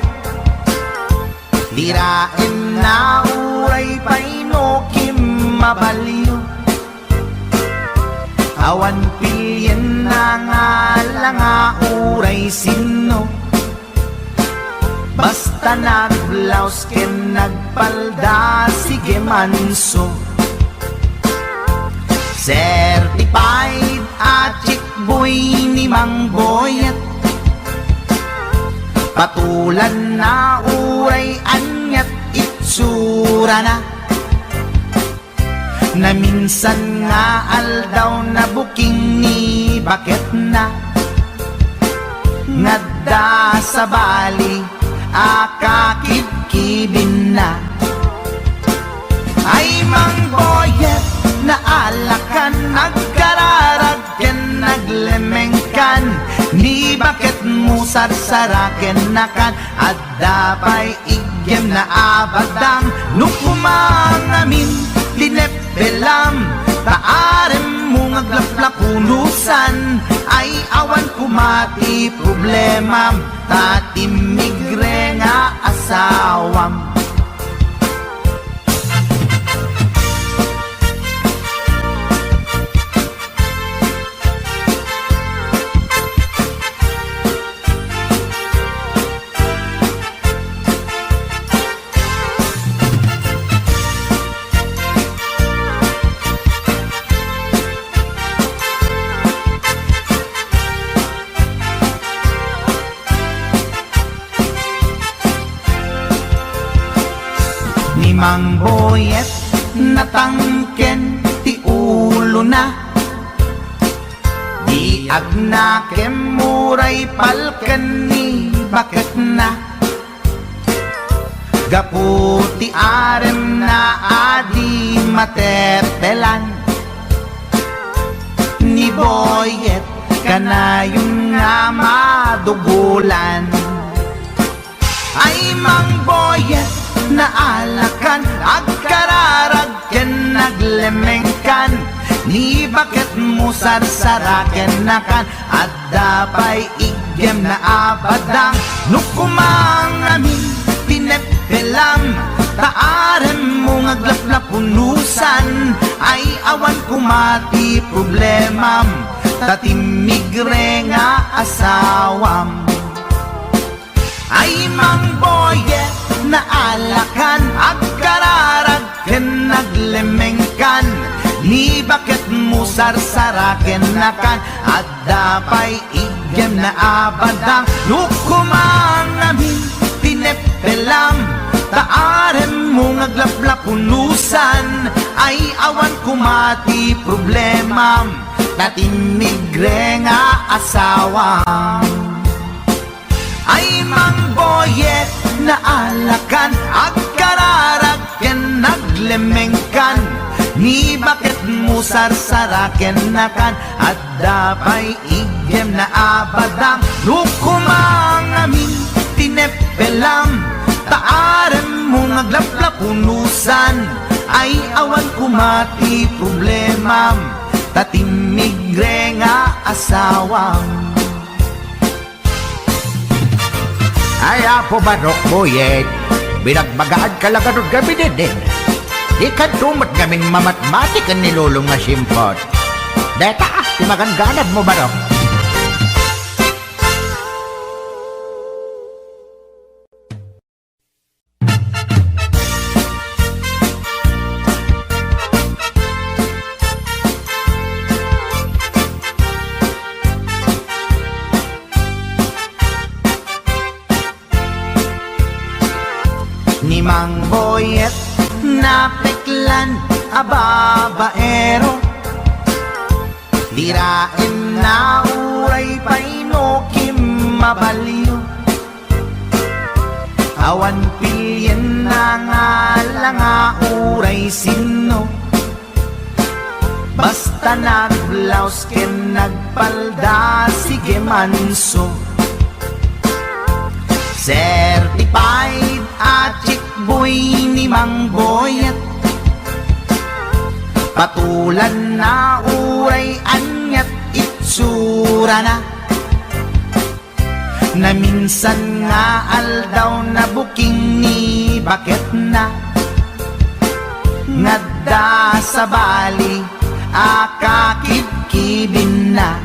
Diraenna uray pay no kimmabalio. Awan pilienna nga langa uray sinno. Basta nagblaus ken nagpalda, sige manso. Certified a chick boy ni Mang Boyet. Patulanna uray aniat itsurana. Naminsan nga aldaw, nabuking ni baketna. Ngadda sabali a kakibkibinna. Ay, Mang Boyet, naalakan, agkararag ken naglemengkan. Ni baketmo sarsaraken nakan. Adda pay iggemna a badang no kumangamin ti neppelam, ta aremmo nga aglaplapunusan. Ay, awan koma ti problemam, ta timmigre nga asawam. Ni Mang Boyet, natangken ti ulona. Di agnakem uray palken ni baketna. Gapu ti aremna a di mateppelan. Ni Boyet, kanayon nga madugolan. Ay, Mang Boyet, naalakan, agkararag ken naglemengkan. Ni baketmo sarsaraken nakan, adda pay iggemna a badang no kumangamin ti neppelam. Ta aremmo nga aglaplapunusan, ay, awan koma ti problemam, ta timmigre nga asawam. Ay, Mang Boyet, naalakan, agkararag ken naglemengkan. Ni baketmo sarsaraken nakan, adda pay iggemna a badang no kumangamin ti neppelam. Ta aremmo nga aglaplapunusan, ay, awan koma ti problemam, ta timmigre nga asawam. Ay, Mang Boyet, naalakan, agkararag ken naglemengkan. Ni baketmo sarsaraken nakan, adda pay iggemna a badang no kumangamin ti neppelam. Ta aremmo nga aglaplapunusan, ay, awan koma ti problemam, ta timmigre nga asawam. Ay, Apo Barok, Boyet, binagbagaanka la ngarud ngamin, Deden. Dikanto met ngamin mamatmati ken ni Lolom nga simpot. Deta, ti maganganabmo, Barok. Ni Mang Boyet, napeklan a babaero. Diraenna uray pay no kimmabalio. Awan pilienna nga langa uray sinno. Basta nagblaus ken nagpalda, sige manso. Certified a chick boy ni Mang Boyet. Patulanna uray aniat itsurana. Naminsan nga aldaw, nabuking ni baketna. Ngadda sabali a kakibkibinna.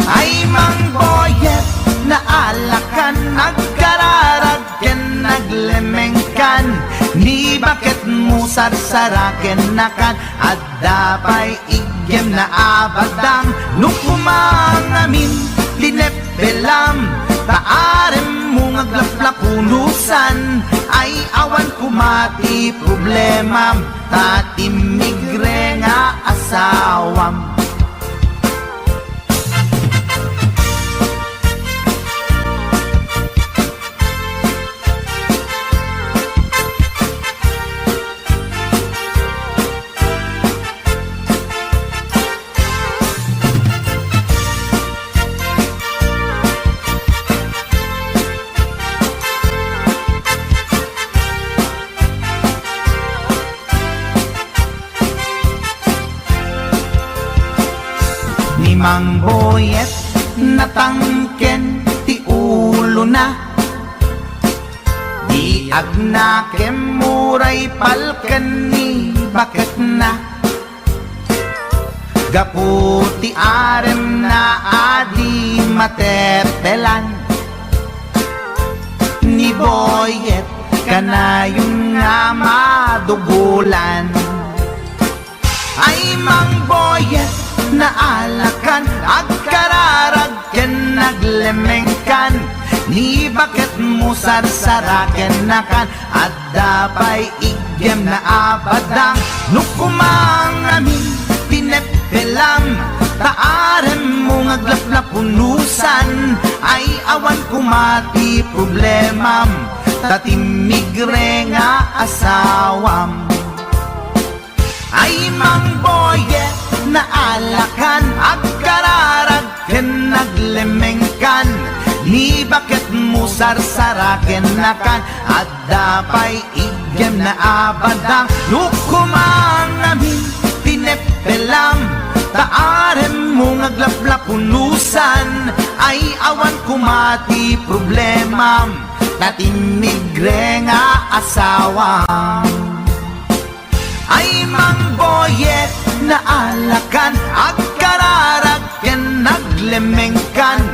Ay, Mang Boyet, naalakan, agkararag ken naglemengkan, ni baketmo sarsaraken nakan, adda pay iggemna a badang, no kumangamin tineppelam, ta aremmo nga aglaplapunusan, ay awan koma ti problemam, ta timmigre nga asawam. Ni Mang Boyet, natangken ti ulona. Di agnakem, uray palken ni baketna. Gapu ti aremna a di mateppelan, ni Boyet kanayon nga madugolan. Ay, Mang Boyet, naalakan, agkararag ken naglemengkan, ni baketmo sarsaraken nakan, adda pay iggemna a badang, no kumangamin tineppelam, ta aremmo nga aglaplapunusan, ay awan koma ti problemam, ta timmigre nga asawam. Ay, Mang Boyet, naalakan, agkararag ken naglemengkan, ni baketmo sarsaraken nakan, adda pay iggemna a badang, no kumangamin tineppelam, ta aremmo nga aglaplapunusan, ay awan koma ti problemam, ta timmigre nga asawam. Ay, Mang Boyet, naalakan, agkararag ken naglemengkan,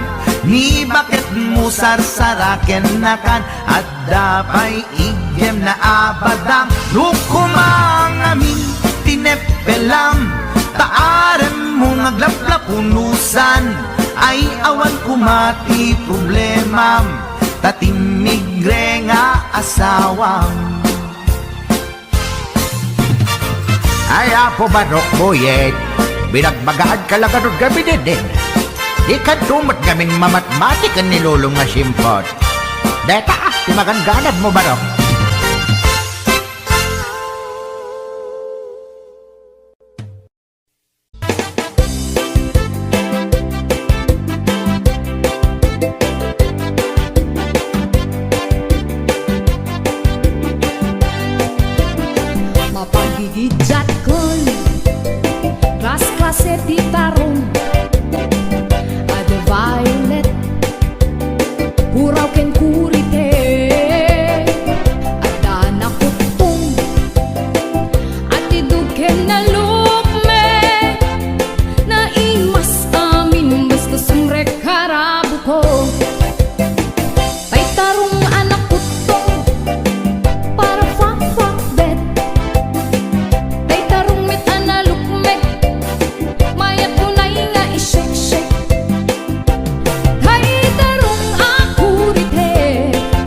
ni baketmo sarsaraken nakan, adda pay iggemna a badang, no kumangamin tineppelam, ta aremmo nga aglaplapunusan, ay awan koma ti problemam, ta timmigre nga asawam. Ay, Apo Barok, Boyet, binagbagaanka la ngarud ngamin, eh. Dikanto met ngamin mamatmati ken ni Lolom nga simpot. Deta, ti maganganabmo, Barok. Mapaggigidiatkon, klas-klase ti tarong, a the violet, puraw ken kurite, adda nakuttong, atidog ken nalukmek, naimas amin basta sumrek karabuko. Tay tarong a nakuttong, para fak-fak bet. Tay tarong met a nalukmek, mayat unay nga ishek-shek. Tay tarong a kurite,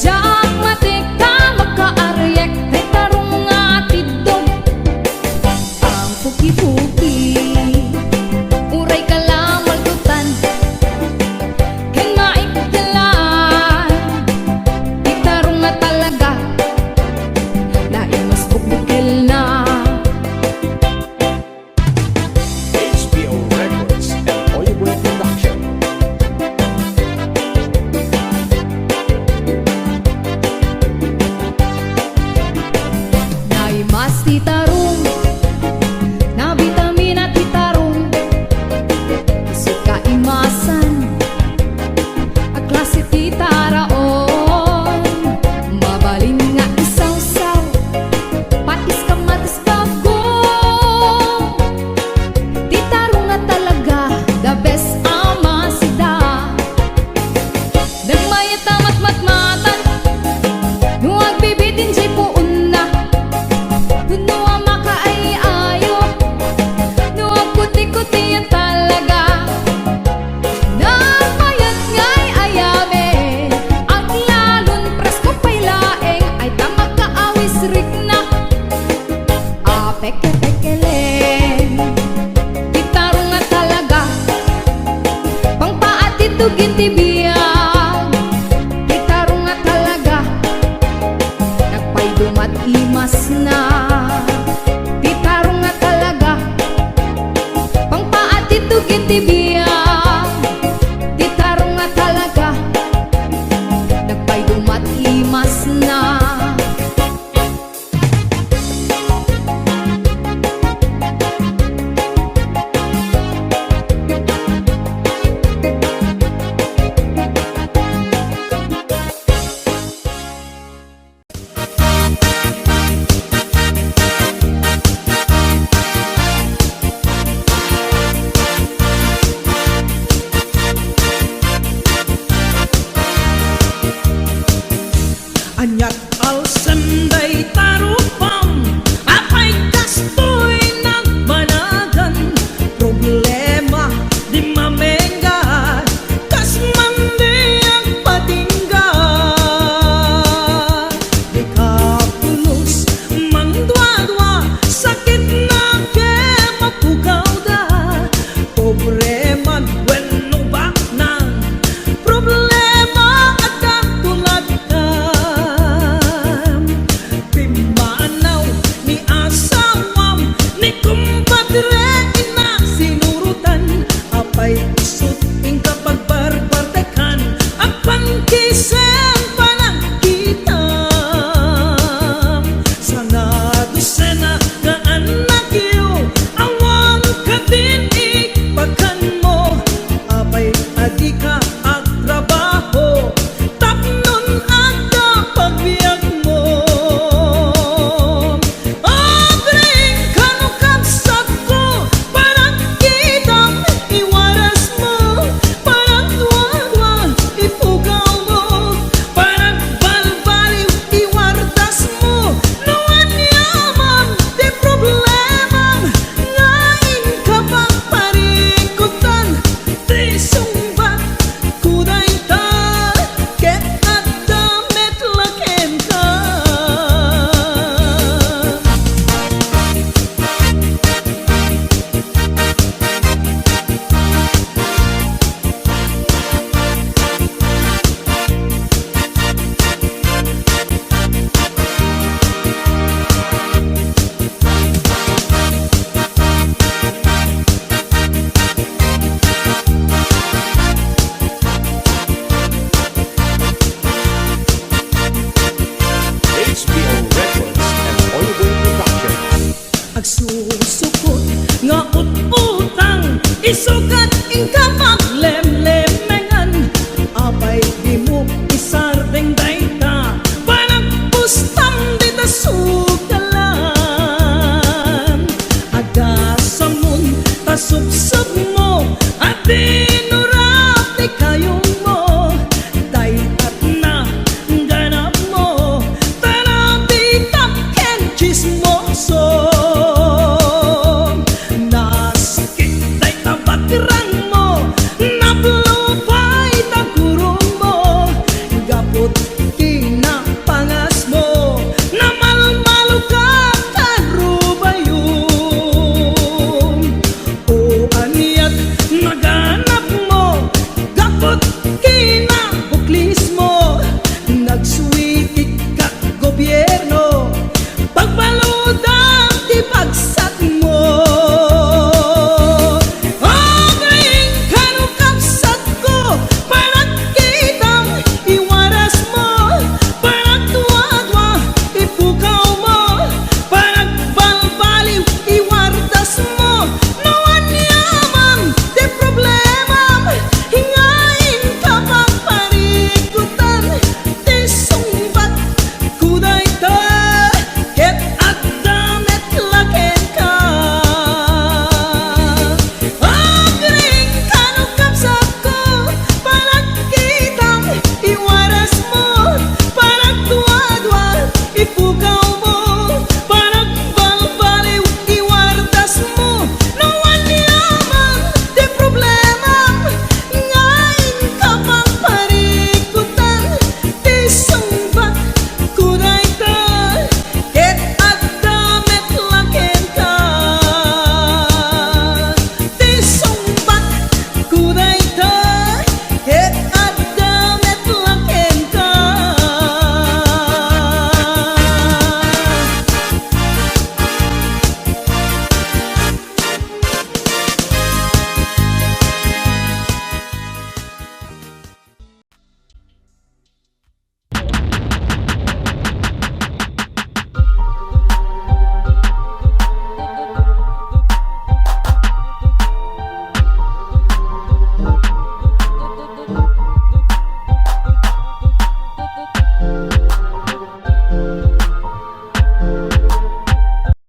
diak matik ta makaariek. Tay tarong a tiddog, ang puki-puki, uray kalamaldutan, ken maikdel Imasna ti tarong nga talaga. Pangpaatitog iti